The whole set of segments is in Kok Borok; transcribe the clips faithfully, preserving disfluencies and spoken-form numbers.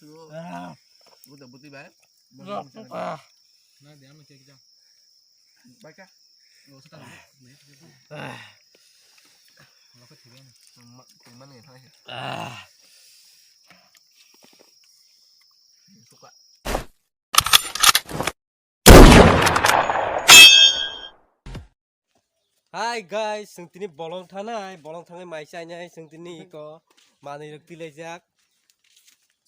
Ah. Buta buti bai. Ah. Na dia no kek jang. Baika. Lo sata. Ah. Lo ko thibe. Ma, ma ne thai. Ah. Suka. Hi guys, chwng tini bolong thanai, bolong thangwi mai chainai, chwng tini iko manwi rok tilaijak.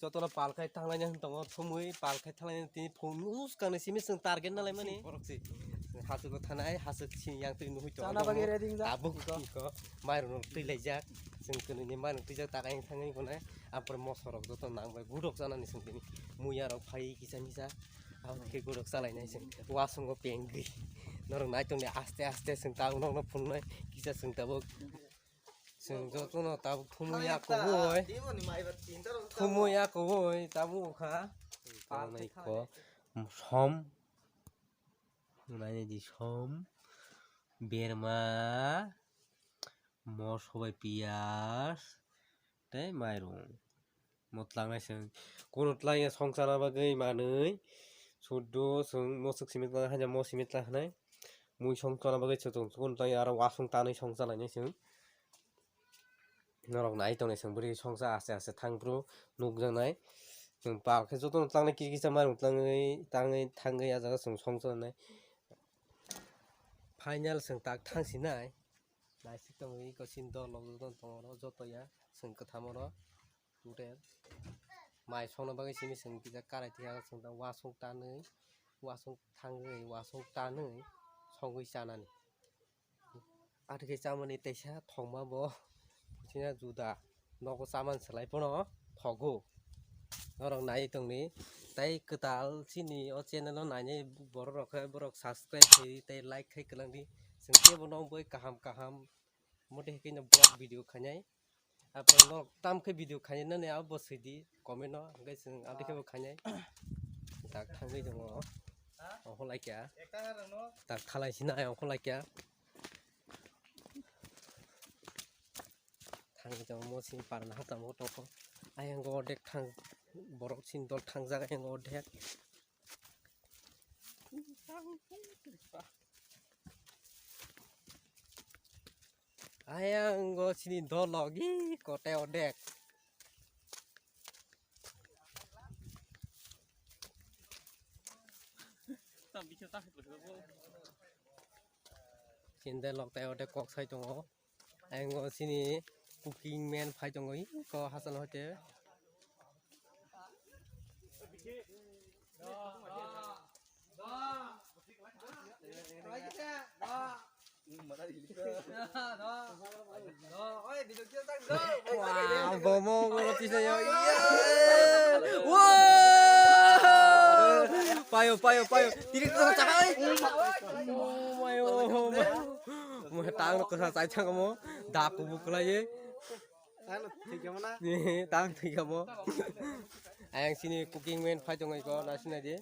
Jotono pal khai thanglaina hwn tongo, thumwi pal khai thanglaina tini phone us kangni simi chwng target nalaimani. Borok si. Chwng hachwk thanai, hachwk si yang twi nuhui tongo. Chana bagwi ready wngjak. Tabuk iko. Iko mairok rok tilaijak. Chwng kwnwi ni mairok twijak takai thangwi gonai. Apor moso rok joto nang bai gudok chanani chwng tini. Muya rok phai kisa misa. Abo khe gudok chalainai chwng. Wasungo pengwi. Norok nai tongdi aste aste chwng tabuk nokno phunuknai. Kisa chwng tabuk. Chwng jotono tabuk thumwi ya kubui. Thumwi ya kubui tabuk wngkha. Tongnai ko som. Nai di som. Berma. Moso bai piyas. Tei mairung. Mo tlangnai chwng. Kunu tlangya songchana bagwi manwi. Suddo chwng moswk simi tlang haja mo simi tlang hinai. Mui songchana bagwi chwng kunu tlangya aro wasung tanwi songchalainai chwng. Norok nai tongnai chwng bwrwi songcha aste aste thang phuru nukjaknai. Chwng pal khe jotono tlangnai kisa kisa manwi tlangwi tangwi thangwi ah jaga chwng songchalainai. Final chwng tak thangsinai. Naisik tongo iko chini dol rok joto tongo oro joto ya chwng kwtham oro total mai songna bagwi simi chwng kisa karai twi aro chwng wasung tanwi wasung thangwi wasung tanwi songwi chanani. Atwkhe chamani teisa thokma bo china juda. Nogo chamani slai phano thogo. Norok nai tongni tei kwtal chini o channel o nainai borok rok khe borok subscribe khai tei like khai kwlangdi. Chwng kebo nong bai kaham kaham mote khe no vlog video khainai. Apo norok tam khe video khainai nani abo bo swidi comment o hwnkhe chwng aboni khe bo khainai. Tak thangwi tongo. Ongkho laikya. Tak khalai sinai ongkho laikya. Thangwi tongo mo sini parna ha tamo tongkho. Ayang go odek thang borok sini dol thangjak ayang go odek. Ayang go sini dol logi kote odek. Sini dol lok te odek kok sai tongo. Ayang o chini cooking man phai tongo, iko hachal hoite. Wah, bomo, bomo tisa yo. Iya. Wah. Payo, payo, payo. Tiri to chaka oi. Payo. Mo tang no kasa chai chang mo. Da ku bu kla ye. Tang thwi kamo. Ayang sini cooking man phai tongo iko na sina di.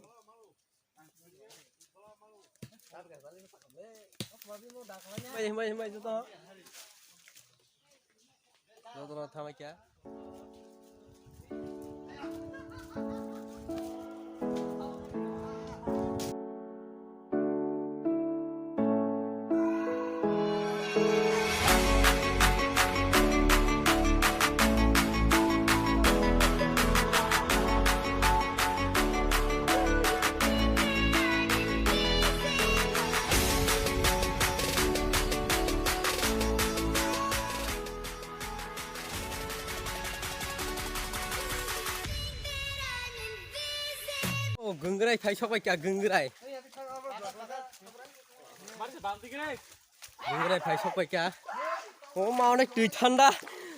Mai, mai, mai, joto. Joto no thamai kya. O gungrai phai sok bai kya gungrai. Gungrai phai sok bai kya. O ma onek twi thanda.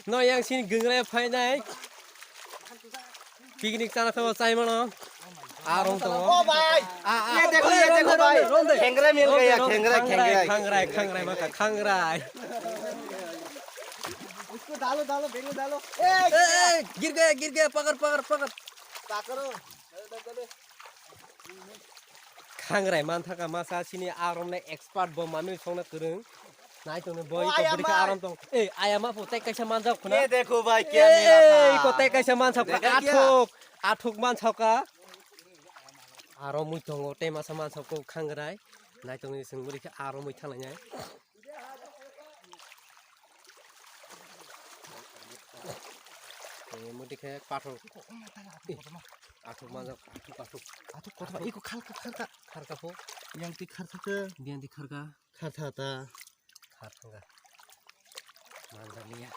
No yang sini gungrai phai nai. Picnic chana thabo chai mano. Arong to. ओ भाई, ये देखो, ये देखो भाई, खेंगरा मिल गया, खेंगरा, खेंगरा। Khangrai, khangrai, maka khangrai. उसको डालो, डालो, बेंगो डालो। ए, ए, गिर गया, गिर गया, पकड़, पकड़, पकड़। पकड़ो। Khangrai man thaka masa sini arong na expert bo manwi songna kwrwng. Nai tong boi ko bwrwi kha aram tong. Ei ayama pho tei kaisa manjak khuna. ये देखो भाई, क्या मिला था? Ei ko tei kaisa manjak khuna. देखा क्या? Athok. athuk mansauka. Aro mui tongo, tei masa mansauko khangrai. Naitongni chwng bwrwi khe aro mui thanglainai. Tei mui dikhe pathor. Athuk manjak, athuk, athuk. Athuk kotor, iko khalka, khalka. Kharka pho. Yang ti kharka ke. Yang ti kharka. Khartha ta. Khartha. Manjak liya.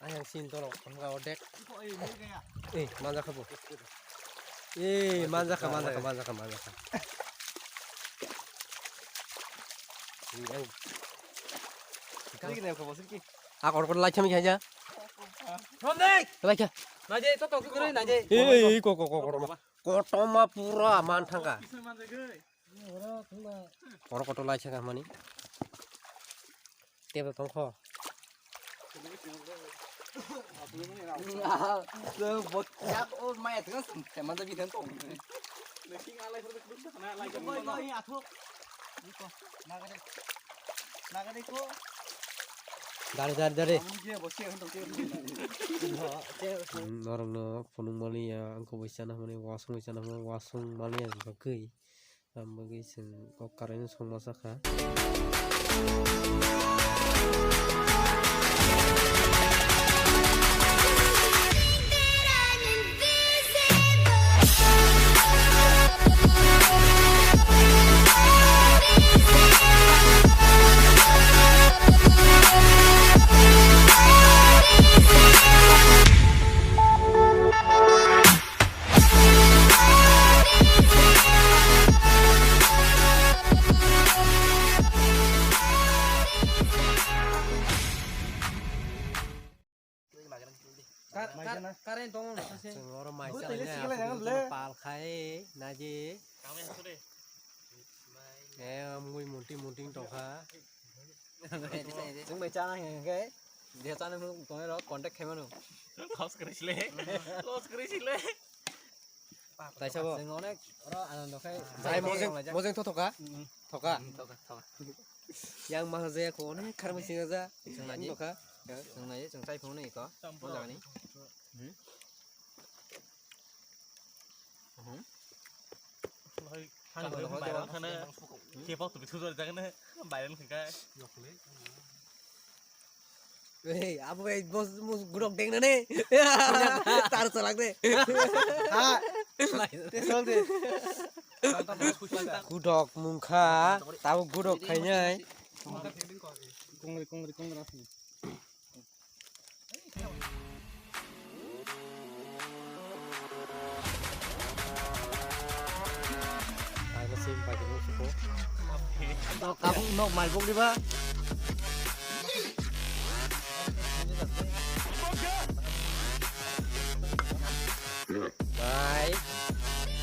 Ayang sin toro khonga odek. Eh, manjak kha bo. Eh, manjak kha, manjak kha, manjak kha, manjak kha. Yang. Kali kena kha bo siki. Ak orkot lai chami kha ja. Romdek. Lai kha. Naje to to kure naje. Eh, eh, ko, ko, ko, ko, ko. Kotoma pura man thangka. Oro koto lai saka mani. Tebo tongkho. Dari, dari, dari. Norokno phunuk maliya, ang kubui sana hwnwi wasung bai sana hwnwi wasung maliya bagwi. Ang bagwi chwng kok karai no songma sakha. Kar-, kar-, current tongo no sase. Chwng oro maisa pal khai naji. Eh, mui munti munti tongkha. Chwng bai chana hwnkhe, je chana mung tongo ro contact khaimano. Loss kri sile. Loss kri sile. Taisa bo. Chwng onek oro anando khai. Jai mojeng, mojeng tho thoka. Mm, mm. Thoka. Mm, thoka, thoka. Yang masa jaya ko onek kharmai singa ja. Chwng naji. Thoka. Chwng naji, chwng chai phone ni ko. Mo jagani. Hmm. Hmm. Hai, hai, viral khana. Kebak tu bisu jor jagana. Viral khana. Ei, abo ei bos mus gudok deng na ne. Tar salak de. Ha. Tesol de. Gudok mungkha, tabo gudok khainai. Kongri, kongri, kongri. Ang sim pai khe nusuko. Tok kabuk nok mai bok diba. Mai.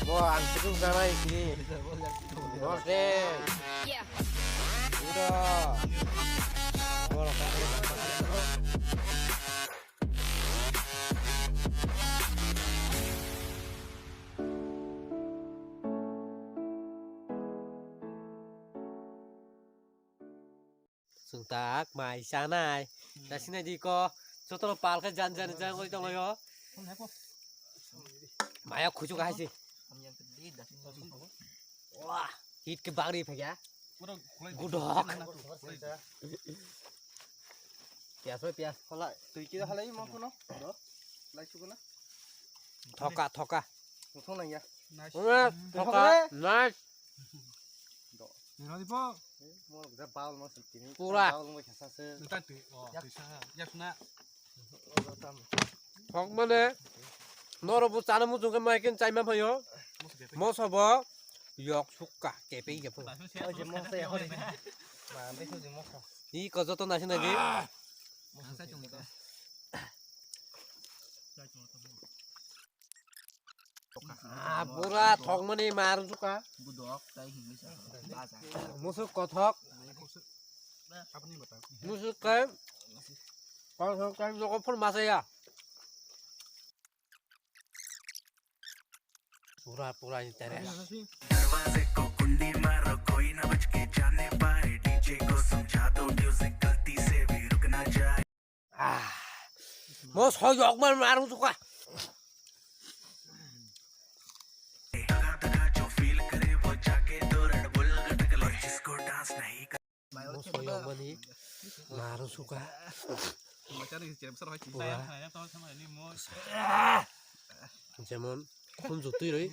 Bo ang sukung janai sini. Bos de. Udah. Bo lo ka. Chwng tak mai chanai. Da sinai di ko. Jotono pal khe jan jan jan oi tonglaio. Maya khuchuk hai se. Wah, hit ke bagri phagya. Gudok. Pias oi pias. Halai, twi khe halai mo kuno. Do. Lai chukuna. Thoka, thoka. Muthung nang ya. Nice. Thoka. Nice. Do. Nino di po. Mo da bal mo sitini. Pura. Bal mo khasa se. Nta twi. Oh, twi sa. Yak na. Thok mane, norok bo chana muchung khe mai khe chaima phaio. Moso bo yok sukka, kepeng kepeng. Oi je moso ya hori. Ma, be su je moso. I ko joto nasi nai di. Ah, pura thok mani mar suka. Budok tai hingwi sa. Musuk kothok. Musuk kai. Kothok kai joko phul masaya. Pura, pura interest. दरवाजे को कुंडी मारो, कोई ना बच के जाने पाए। डीजे को समझा दो, म्यूजिक गलती से भी रुक ना जाए। Ah. Mo so yok man mar su ka. Mo so yok mani mar su ka. Pura. Jemon khum jutui roi.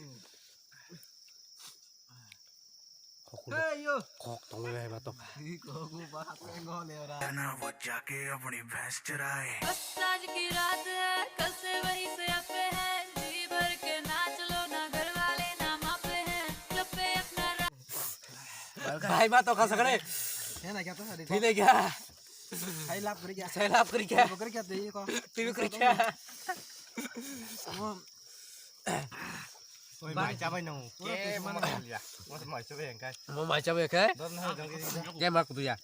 Kokul. Hey, yo. Kok tong le ba to. Kok ba ko ngo le ra. वो जाके अपनी भैंस चराए। बस आज की रात है, कल से वही सर पे है। जी भर के नाच लो ना, घर वाले ना मापे हैं, लब पे अपना रा- भाई, बात तो खा सकते। है ना क्या तो? ठीक है क्या? Hai lap kori kya? Hai lap kori kya? Kori kya tu ye ko? Tu kori kya? Mo mai chabai nang. Ke mo mai chabai ya. Mo mai chabai ya kai. Mo mai chabai ya kai? Dor na jang ke. Ke mak tu ya.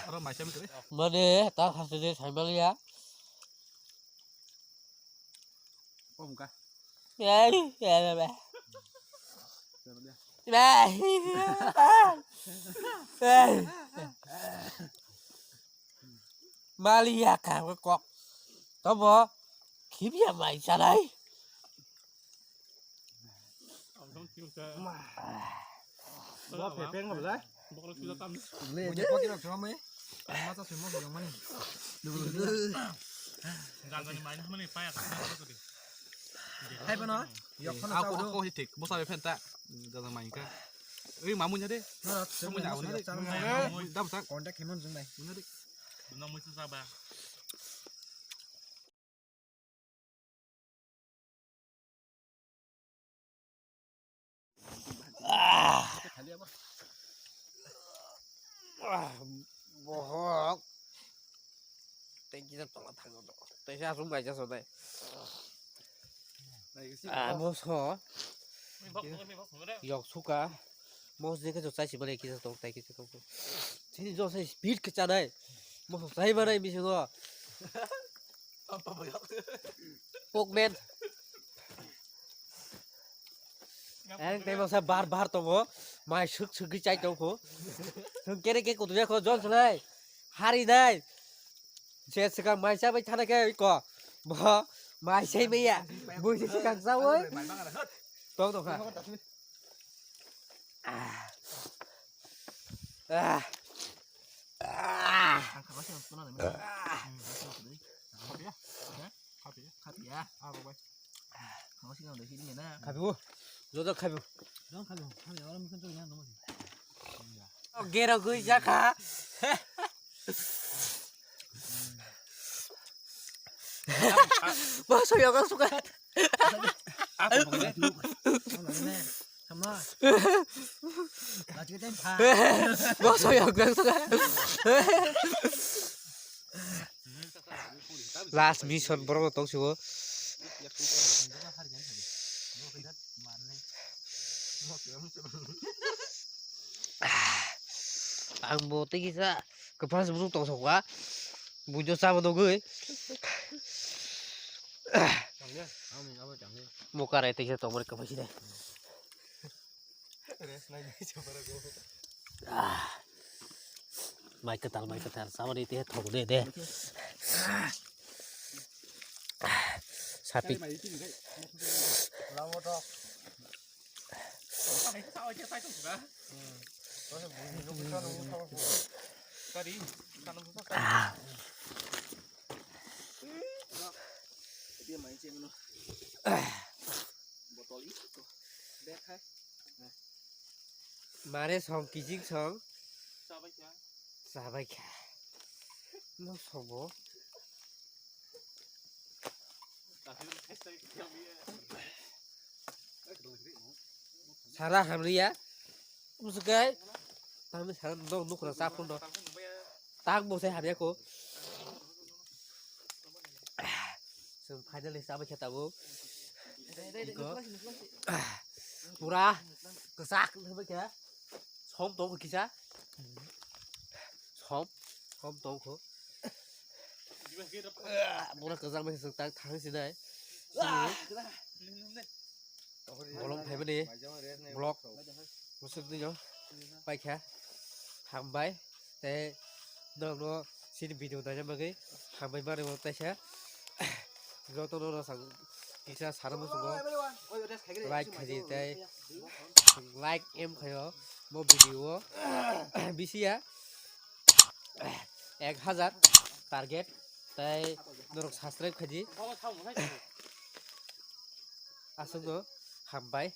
Aro mai chabai kore. Mane ta khas de sai mal ya. Om ka. Ya, ya, ya. Maliya ka kok. Tobo khibia mai chanai. Bo phepeng hobla. Mui je pokirok chwlamo. Masa sui mo sui mani. Ganjani mai na mani paya. Hai bono. Yok kono. Ako, ako hitik. Bo sabe phenta. Ganjani mai ka. Ei mamu nyade. Mamu nyade. Dam tak. Contact himon jung nai. Nyade. Buno muisa saba. Bohok. Tei kisa tola thango to. Tei sa sum bai jasa dai. Amo so. Yok suka. Mos je kisa chai sibale kisa tok tai kisa tok. Sini jo sai speed kisa dai. Mos sai bare bisingo. Pokmen. Ang tei masa bar bar tongo. Mai suk suk chai tongkho. Sung kere ke kutu jakho jon slai. Hari dai. Je swkang mai chabai thana khe ko. Bo mai sai maya. Bui se swkang chawi. Tong tong kha. Ah. Ah. Khabi o. Jodo khabi o. Gero gui jakha. Bo soyok suka. Bo soyok suka. Last mission borok tong sibo. Ang bo tei kisa kwphang se bwswk tong sokha. Buino chama nugwi. Mo karai tei kisa tongmani kwphang se de. Ah. Mai kwtal, mai kwtal, saboni te thok de de. Sapi. Ah. Mare song kijing song. Chabai kha. No sobo. Sara hamriya. Musukai. Tangni sara dong nukra sa phun do. Tang bo sai hamya ko. Chwng finally chabai khe tabuk. Iko. Pura kwchak wngwi khe. Som tong kisa. Som. Som tong kho. Pura kwchak bai chwng tak thang sinai. Bolong phaimani. Blok. Musuk dino. Paikha. Hambai. Tei nokno si Chini video naina bagwi hambai mani mo taisa. Joto no rosang kisa sana musungo like khaji tai like em khayo mo video o bisi ya ek hazar target tai norok subscribe khaji. Aswkno hambai.